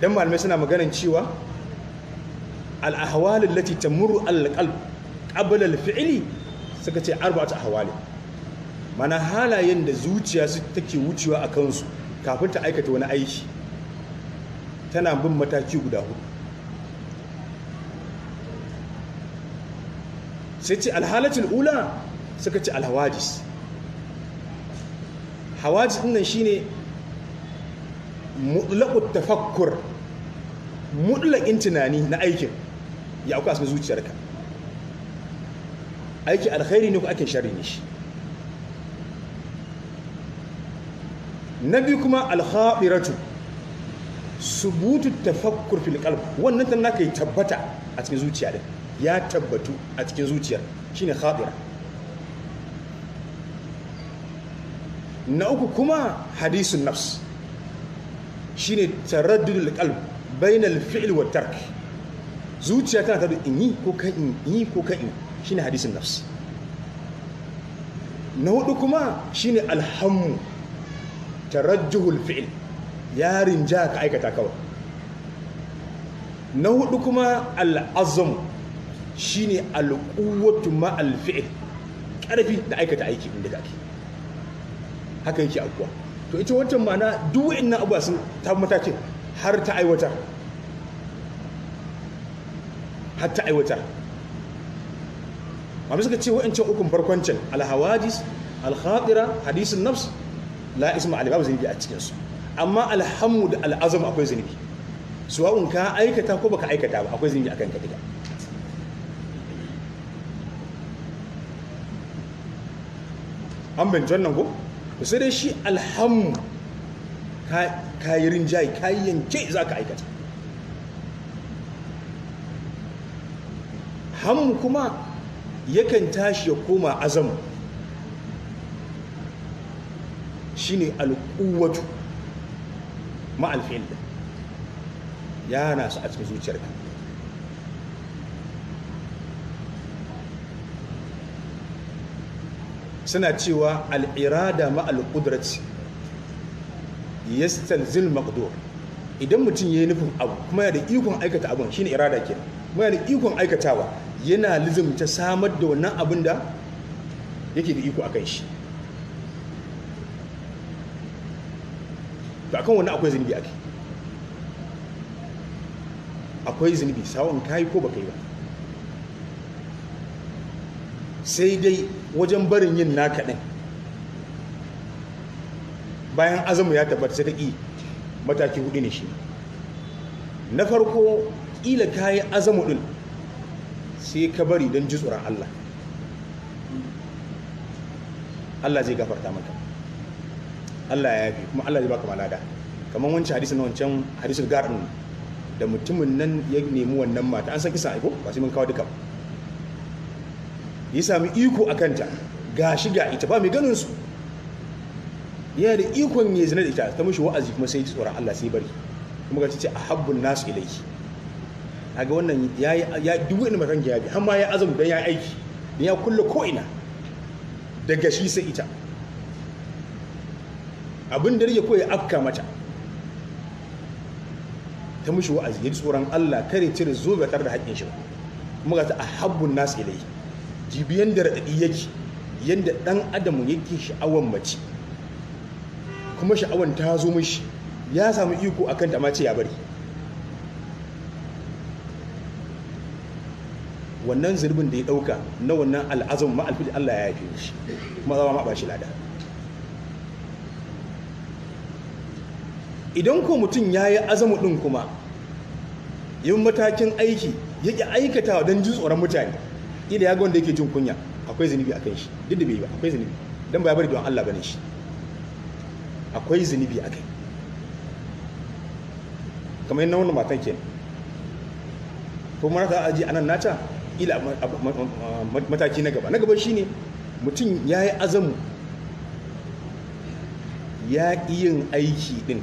Dan malamai suna maganan cewa al-ahwal allati tamurru al-qalb qabla al-fi'li, suka ce arba'atu ahwali, mana halayen da zuciya su take wucewa a kansu kafin ta aikata wani aiki tana bin mataki guda hudu. Sai ce alhalatul ula, suka ce alhawadis. Hawadis din nan shine mutlaqut tafakkur, mutlaqin tunani na aikin ya auka a zuciyarka, aiki alkhairi ne ko aikin sharri ne shi. Na biyu kuma alkhabiratu, subutu tafakkur fil qalb, wannan tana kai tabbata a cikin zuciya din, ya tabbatu a cikin zuciyar, shine khabira. Na uku kuma hadisun nafs, shine taraddudul qalb bainal fi'l wa tark, zuciya tana tada in yi ko kan in yi ko kan in, shine hadisun nafs. Na hudu kuma shine alhammu, tarajjuhul fi'l, ya rinja ka aikata kawai. Na hudu kuma al'azam, shine alquwwatu ma al-fi'l, karfi da aikata aiki inda kake, haka yake akuwa. To ita wancan ma'ana duk wa'annan abuwa sun ta matakin har ta aiwatar, har ta aiwatar. Amma suka ce wa'ancan ukun farkon can, al-hawadis, al-khatira, hadisun nafs, la isma alai, babu zunubi a cikin su. Amma alhammu da al'azam akwai zunubi, suwa'un ka aikata ko baka aikata ba akwai zunubi akan ka duka. An binci wannan ko? To sai dai shi alhammu ka yi rinjaye, ka yi yanke za ka aikata. Hammu kuma yakan tashi ya koma azamu, shine alquwwatu ma alfi'l, ya nasu a cikin zuciyarka. Suna cewa al'irada ma alqudrati yastalzil maqdur. Idan mutum yayi nufin abu kuma yana da ikon aikata abun, shine irada kenan, kuma yana da ikon aikatawa, yana lizumta samar da wannan abun da yake da iko akan shi. To akan wannan akwai zunubi ake, akwai zunubi sawon kayi ko baka yi ba. Sai dai wajen barin yin naka din, bayan azumu ya tabbata sai ka ƙi, mataki hudu ne shi. Na farko, ƙila kayi azamu din sai ka bari don ji tsoron Allah, Allah zai gafarta maka, Allah ya yafi, kuma Allah zai baka malada. Kamar wancan hadisin na wancan hadisul garin da mutumin nan ya nemi wannan mata, an san kisan aiko ba sai mun kawo duka ba. Ya sami iko a kanta, ga shi ga ita ba mai ganin su, yana da ikon ya zina da ita, ta mishi wa'azi kuma sai ji tsoron Allah sai bari, kuma ga ce ahabbun nasu ilayhi. Kaga wannan ya ya duk wani matan ya bi, har ma ya azamu dan ya aiki, dan ya kulle ko ina daga shi sai ita, abin da rike ko ya afka mata, ta mishi wa'azi ya ji tsoron Allah kare cire zobe tare da haƙƙin shi ba. Kuma ga ta ahabbun nasu ilayhi, jibiyan da raɗaɗi yake, yanda ɗan adam yake sha'awan mace, kuma sha'awan ta zo mishi, ya samu iko akan ta ma ce ya bari. Wannan zurbin da ya ɗauka na wannan al'azam ma'alfi Allah ya yafe mishi, kuma za ma ba shi lada. Idan ko mutum ya yi azamu ɗin kuma yin matakin aiki ya ƙi aikatawa don jin tsoron mutane, ila ya ga wanda yake jin kunya, akwai zunubi a kan shi, duk da bai yi ba akwai zunubi, don ba ya bari don Allah bane shi, akwai zunubi a kai. Kamar yadda wannan matan kenan, ko mara ta aji anan nata, ila mataki na gaba. Na gaba shine mutum ya yi azamu ya ƙi yin aiki ɗin,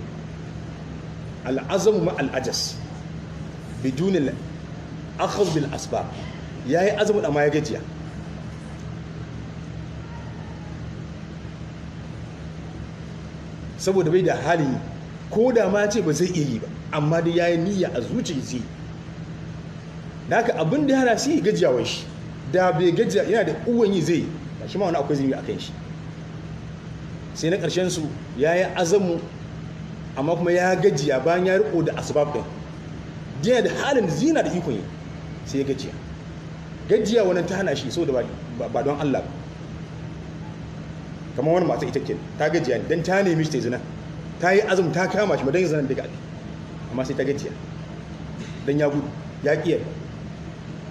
al'azamu ma al'ajas bidun al'akhaz bil asbab, ya yi azamu amma ya gajiya. Saboda bai da hali, ko da ma ce ba zai iya yi ba, Amma dai yayi niyya a zuciya zai. Da haka abin da ya hana shi gajiyawar shi, da bai gajiya yana da uwan yi zai, da shi ma wani akwai zunubi akan shi. Sai na ƙarshen su ya yi azamu amma kuma ya gajiya bayan ya riko da asbab din. Yana da halin zina da ikon yi sai ya gajiya. Gajiya wannan ta hana shi saboda ba don Allah ba. Kamar wani mata ita ke ta gajiya ne dan ta nemi shi ta zina, ta yi azum ta kama shi madan zinan daga amma sai ta gajiya dan ya gudu ya ƙi yarda.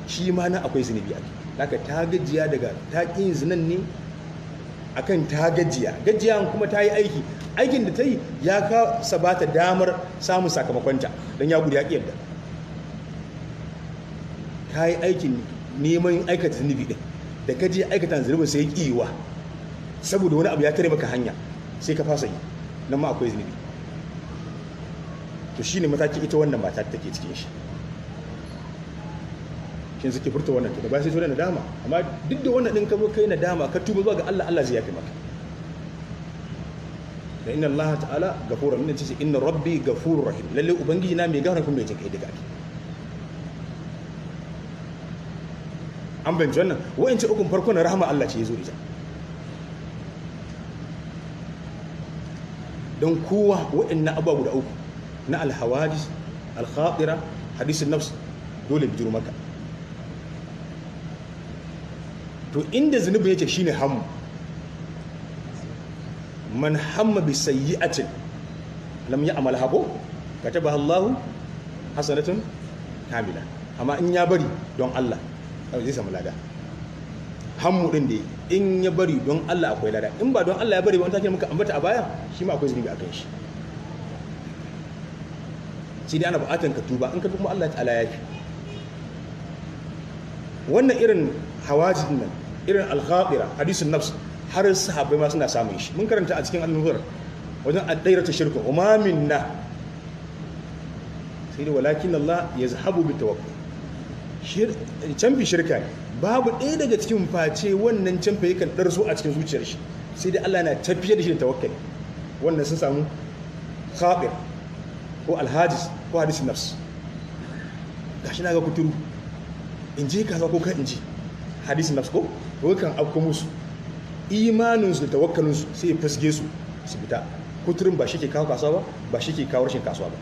Shi ma na akwai zunubi ake. Haka ta gajiya daga ta ƙi yin zinan ne akan ta gajiya, gajiya kuma ta yi aiki, aikin da ta yi ya kasa ba ta damar samun sakamakonta don ya gudu ya ƙi yarda. Ka yi aikin neman aikata zunubi ɗin, da ka je aikata zunubin sai ya ƙi yiwa saboda wani abu ya tare maka hanya sai ka fasa yi, nan ma akwai zunubi. To shine mataki ita wannan mata take cikin shi. Shin suke furta wannan to da ba sai to da nadama, amma duk da wannan din ka zo kai nadama ka tuba zuwa ga Allah, Allah zai yafe maka. Da inna Allah ta'ala ghafurun, inna ce inna rabbi ghafurur rahim, lalle ubangiji na mai gafara kuma mai jin kai daga ake. An bayyana wannan wa'ince ukun farko na rahama Allah ce ya zo ita. Don kowa wa'annan abubuwa guda uku na alhawadis, alkhatira, hadisin nafs dole bijiro maka. To inda zunubin yake shine hammu. Man hamma bi sayyi'atin lam ya'mal hako katabaha Allahu hasanatun kamila. Amma in ya bari don Allah zai samu lada. Hammu din da in ya bari don Allah akwai lada, in ba don Allah ya bari ba wani take muka ambata a baya shi ma akwai zunubi akan shi. Sai dai ana buƙatar ka tuba, in ka tuba kuma Allah ta'ala ya fi. Wannan irin hawajin nan, irin al-khatira, hadisun nafs, har sahabbai ma suna samun shi. Mun karanta a cikin al-nuzur wajen ad-dairatu shirku wa ma minna sai dai walakin Allah yazhabu bi tawakkul. Canfi shirka ne, babu ɗaya daga cikin face wannan canfi yakan ɗarso a cikin zuciyar shi, sai dai Allah na tafiyar da shi da tawakkali. Wannan sun samu khatir ko alhajis ko hadisin nafs. Gashi na ga kuturu in je kaza ko kan in je, hadisin nafs ko kan afko musu imaninsu da tawakkalinsu sai ya fasge su su fita. Kuturin ba shi ke kawo kasuwa ba, ba shi ke kawo rashin kasuwa ba.